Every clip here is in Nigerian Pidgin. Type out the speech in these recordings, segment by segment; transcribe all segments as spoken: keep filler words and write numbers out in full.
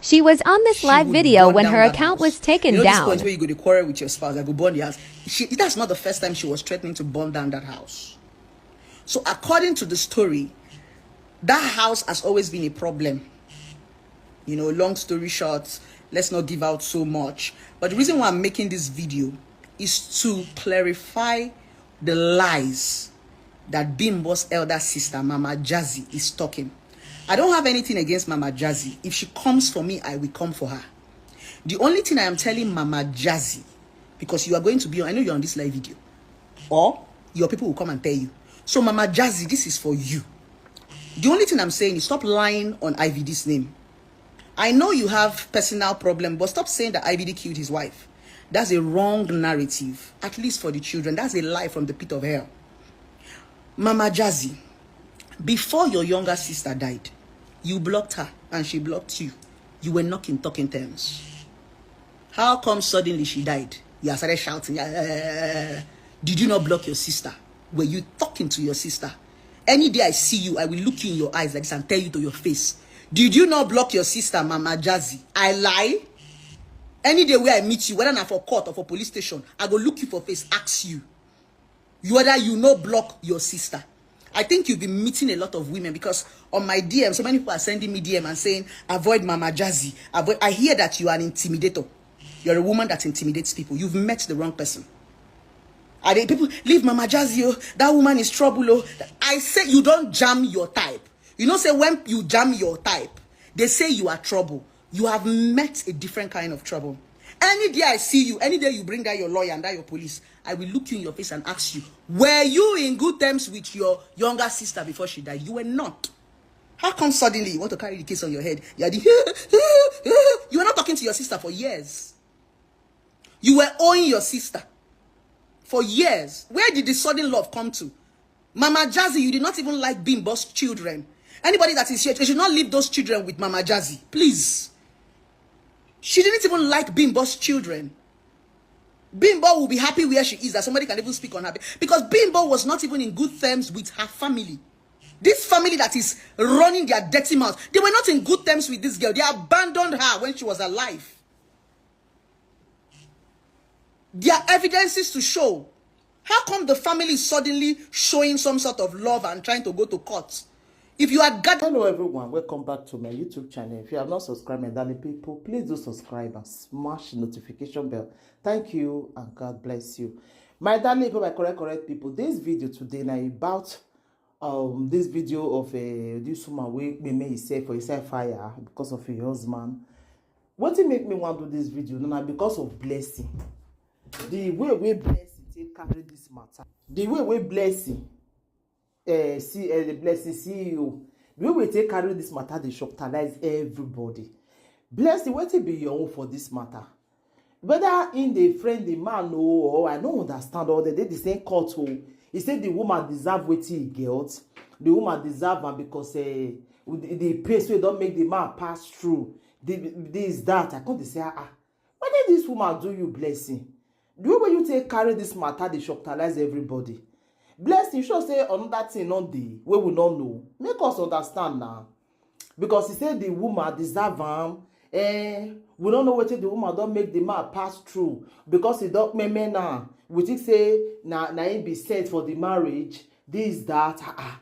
She was on this She live would video burn when down her that account house. was taken You know this down. Point where you go to quarrel with your spouse, I go burn the house. She, that's not the first time she was threatening to burn down that house. So according to the story, that house has always been a problem. You know, long story short, let's not give out so much. But the reason why I'm making this video is to clarify the lies that Bimbo's elder sister, Mama Jazzy, is talking. I don't have anything against Mama Jazzy. If she comes for me, I will come for her. The only thing I am telling Mama Jazzy, because you are going to be on, I know you're on this live video, or your people will come and tell you. So, Mama Jazzy, this is for you. The only thing I'm saying is stop lying on I V D's name. I know you have personal problem, but stop saying that I V D killed his wife. That's a wrong narrative, at least for the children. That's a lie from the pit of hell. Mama Jazzy, before your younger sister died, you blocked her and she blocked you. You were not in talking terms. How come suddenly she died? You started shouting. "Ah, did you not block your sister? Were you talking to your sister? Any day I see you, I will look you in your eyes like this and tell you to your face. Did you not block your sister, Mama Jazzy? I lie? Any day where I meet you, whether na for court or for police station, I go look you for face, ask you whether you no block your sister." I think you've been meeting a lot of women, because on my D M, so many people are sending me D M and saying, "Avoid Mama Jazzy. Avoid." I hear that you are an intimidator. You're a woman that intimidates people. You've met the wrong person. Are they people, "Leave Mama Jazzy, oh, that woman is trouble, oh." I say you don't jam your type. You know, say when you jam your type, they say you are trouble. You have met a different kind of trouble. Any day I see you, any day you bring down your lawyer and down your police, I will look you in your face and ask you, were you in good terms with your younger sister before she died? You were not. How come suddenly you want to carry the case on your head? You are the you were not talking to your sister for years. You were owing your sister for years. Where did the sudden love come to? Mama Jazzy, you did not even like Bimbo's children. Anybody that is here, you should not leave those children with Mama Jazzy, please. She didn't even like Bimbo's children. Bimbo will be happy where she is, that somebody can even speak on her be-, because Bimbo was not even in good terms with her family. This family that is running their dirty mouth, they were not in good terms with this girl. They abandoned her when she was alive. There are evidences to show. How come the family is suddenly showing some sort of love and trying to go to court? If you had gathered Hello everyone, welcome back to my YouTube channel. If you have not subscribed, my darling people, please do subscribe and smash the notification bell. Thank you and God bless you. My darling people, my correct, correct people, this video today now about um this video of uh, this woman wey meme herself for inside fire because of her husband. Wetin make me wan do this video na because of Blessing. The way wey Blessing take carry this matter, the way wey Blessing uh, see uh, the Blessing C E O, the way wey take carry this matter dey shocktalize everybody. Blessing, wetin be your own for this matter? Whether in dey friend the man o, or I no understand, or they dey the same court o. He say the woman deserve wetin he get. The woman deserve am because uh, the, the pace wey don make the man pass through, the, this, that. I come dey say, ah, ah, wetin this woman do you, Blessing? The way wey you take carry this matter dey shocktalize everybody. Blessing, you sure say another thing no dey wey we no know? Make us understand now. Because he say the woman deserve am. Eh, we no know wetin the woman don make the man pass through. Because he don meme now, we think say na na him be sent for the marriage. This, that. Ah, ah.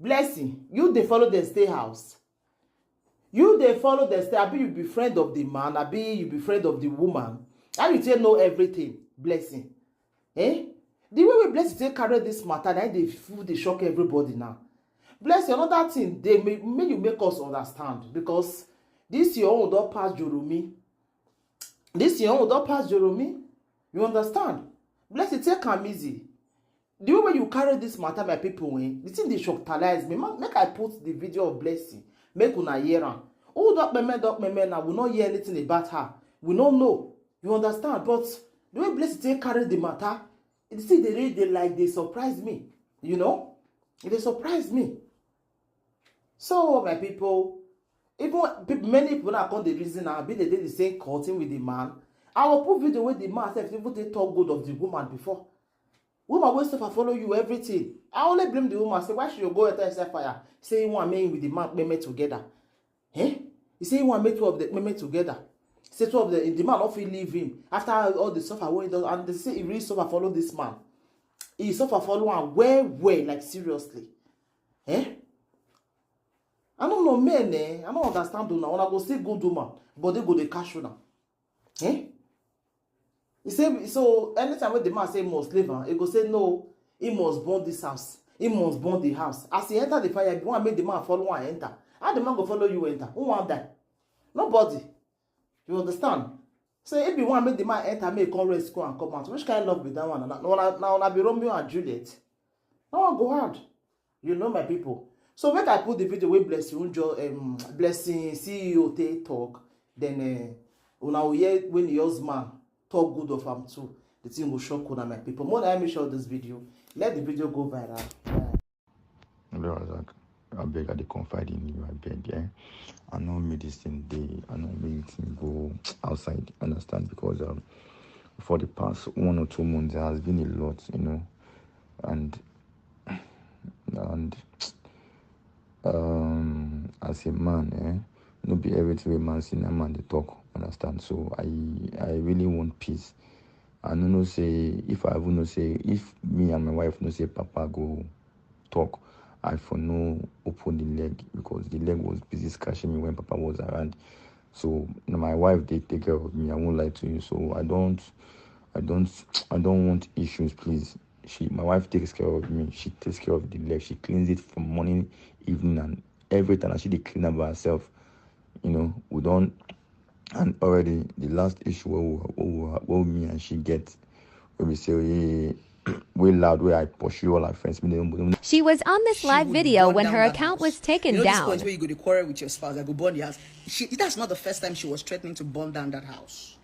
Blessing, you dey follow them stay house? You dey follow them stay? Abi you be friend of the man? Abi you be friend of the woman? How you take know everything, Blessing? Eh? The way wey Blessing take carry this matter, na dey full dey shock everybody now. Blessing, another thing dey make, make you make us understand, because this your own don pass Joromi. This your own don pass Joromi. You understand? Blessing, take am easy. The way wey you carry this matter, my people, eh, the thing dey shocktalize me. Ma-, make I put the video of Blessing, make una hear am. Who don meme, don meme now? We no hear anything about her. We no know. You understand? But the way Blessing take carry the matter, the thing dey really dey like dey surprise me. You know, e dey surprise me. So my people, even people, many people now come dey reason am, be dey dey the same court with the man. I will put video wey the man sef even take talk good of the woman before. Woman wey suffer follow you everything. I only blame the woman, say why she go enter inside fire, say he wan make him with the man meme together. Eh? He say he wan make two of the women together. Say two of the, the man no fit leave him after all the suffer wey he don, and they say he really suffer follow this man. He suffer follow am well well, like, seriously. Eh? I don't know, men, eh? I don't understand una. Una go see good woman, but they go dey catch una. Eh? He say, so anytime when the man say he must leave, am, he go say no, he must burn this house. He must burn the house. As he enter the fire, he wan make the man follow am enter. How the man go follow you enter? Who wan die? Nobody. You understand? So if you wan make the man enter, make he come rescue and come out. Which kind of love be that one? Na, na, na, na be Romeo and Juliet. That one go hard. You know, my people. So make I put the video wey Blessing Unjo, um, Blessing C E O take talk. Then, uh, una will hear when the husband talk good of am too. The thing go shock una, my people. More than I make sure this video, let the video go viral. Bye. Bro, Razak, I beg, I dey confide in you, I beg, eh? I know make this thing dey, I know make this thing go outside, understand? Because um, for the past one or two months, there has been a lot, you know, and and um, as a man, eh, no be everything a man see, na man dey talk, understand? So I I really want peace. I no know say if I even know say if me and my wife know say Papa go talk, I for no open the leg because the leg was busy scratching me when Papa was around. So now my wife dey take care of me. I won't lie to you. So I don't, I don't, I don't want issues, please. She, my wife takes care of me. She takes care of the leg. She cleans it from morning, evening, and every time. And she dey clean am by herself. You know, we don't. And already the last issue where we, where, we, where me and she get, where we say we we loud, where I pursue all our friends. Me, they don't, they don't She was on this She live would video burn when down her that account house. Was taken You know this down. Point where you go to quarrel with your spouse, I go burn the house. She, that's not the first time she was threatening to burn down that house.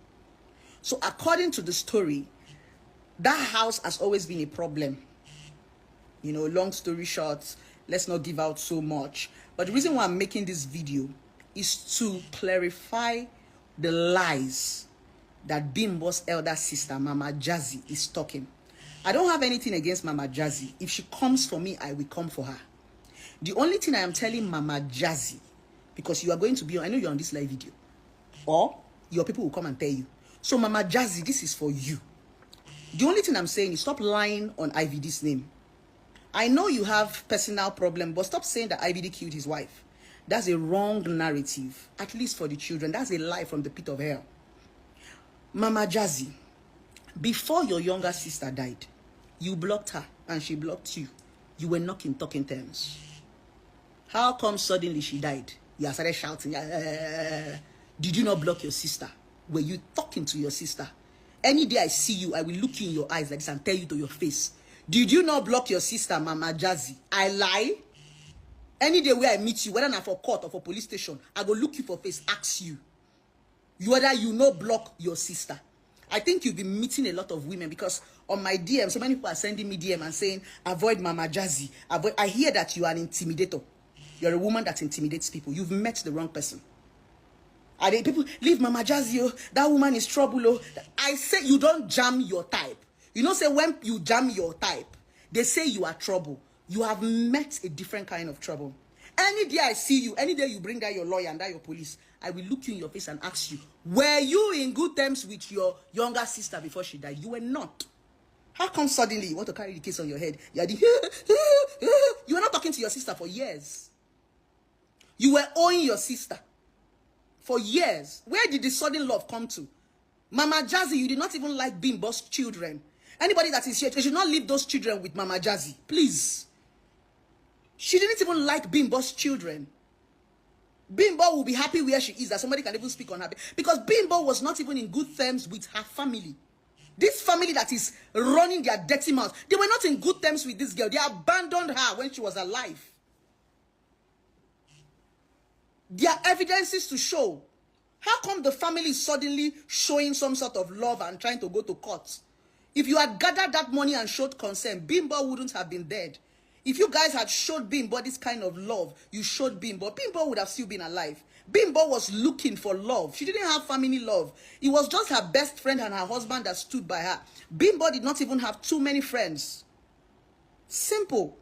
So according to the story, that house has always been a problem. You know, long story short, let's not give out so much. But the reason why I'm making this video is to clarify the lies that Bimbo's elder sister, Mama Jazzy, is talking. I don't have anything against Mama Jazzy. If she comes for me, I will come for her. The only thing I am telling Mama Jazzy, because you are going to be, I know you're on this live video, or your people will come and tell you. So, Mama Jazzy, this is for you. The only thing I'm saying is stop lying on I V D's name. I know you have personal problem, but stop saying that I V D killed his wife. That's a wrong narrative, at least for the children. That's a lie from the pit of hell. Mama Jazzy, before your younger sister died, you blocked her and she blocked you. You were not in talking terms. How come suddenly she died? You started shouting. "Ah." Did you not block your sister? Were you talking to your sister? Any day I see you, I will look you in your eyes like this and tell you to your face. Did you not block your sister, Mama Jazzy? I lie? Any day where I meet you, whether na for court or for police station, I go look you for face, ask you. You whether you no block your sister. I think you've been meeting a lot of women because on my D M, so many people are sending me D M and saying, "Avoid Mama Jazzy." Avoid. I hear that you are an intimidator. You're a woman that intimidates people. You've met the wrong person. Are they people leave Mama Jazzy? Oh, that woman is trouble. Oh, I say you don't jam your type. You know, say when you jam your type, they say you are trouble. You have met a different kind of trouble. Any day I see you, any day you bring that your lawyer and that your police, I will look you in your face and ask you, were you in good terms with your younger sister before she died? You were not. How come suddenly you want to carry the case on your head? You are the you were not talking to your sister for years. You were owing your sister for years. Where did the sudden love come to? Mama Jazzy, you did not even like Bimbo's children. Anybody that is here, you should not leave those children with Mama Jazzy, please. She didn't even like Bimbo's children. Bimbo will be happy where she is, that somebody can even speak on her. Because Bimbo was not even in good terms with her family. This family that is running their dirty mouth, they were not in good terms with this girl. They abandoned her when she was alive. There are evidences to show. How come the family is suddenly showing some sort of love and trying to go to court? If you had gathered that money and showed concern, Bimbo wouldn't have been dead. If you guys had showed Bimbo this kind of love, you showed Bimbo, Bimbo would have still been alive. Bimbo was looking for love. She didn't have family love. It was just her best friend and her husband that stood by her. Bimbo did not even have too many friends. Simple.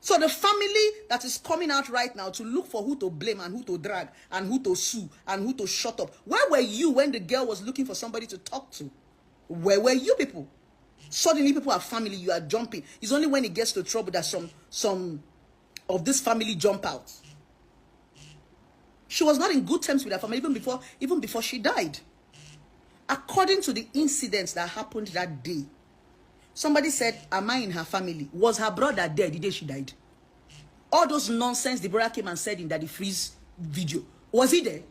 So the family that is coming out right now to look for who to blame and who to drag and who to sue and who to shut up. Where were you when the girl was looking for somebody to talk to? Where were you people? Suddenly, people are family. You are jumping. It's only when it gets to trouble that some some of this family jump out. She was not in good terms with her family even before even before she died. According to the incidents that happened that day, somebody said, "Am I in her family? Was her brother there the day she died?" All those nonsense the brother came and said in that the freeze video. Was he there?